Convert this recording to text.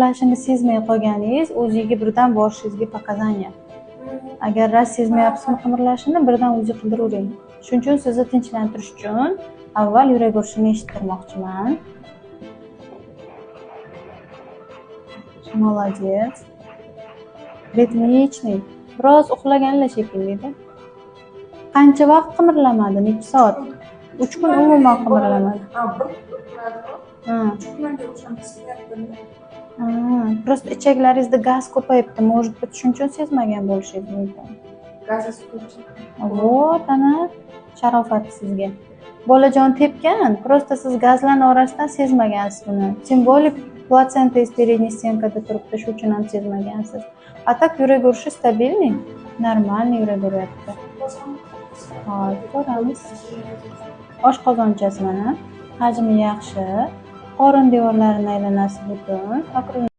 Qimirlashini sezmay qolganingiz o'ziga birdan borishingizga показания. Agar rost sezmayapsizmi qimirlashini, birdan УЗИ qildiravering. Shuning uchun sizni tinchlantirish uchun avval yurak urishini eshittirmoqchiman. Молодец. Ритмичный. Biroz uxlaganlar shekilli-da. Qancha vaqt qimirlamadi? Necha soat? 3 kun umuman qimirlamadi. Ha, bir uxladi. Ha. 3 kundan o'shani sizyapti. Ha, просто ichaklaringizda gaz ko'payibdi. Может быть, shuning uchun sezmagan bo'lishingiz mumkin. Gazi ko'p. Вот, ana sharofati sizga. Bolajon tepgan, просто siz gazlarni orasidan sezmagansiz uni. Тем более плацента передняя стенка da turibdi, shu uchun ham sezmagansiz. А так yurak urishi стабильный, нормальный yurak uryapti. Hozir ko'ramiz. Oshqozonchasi mana, hajmi yaxshi. Qorin devorlarini aylanasi butun.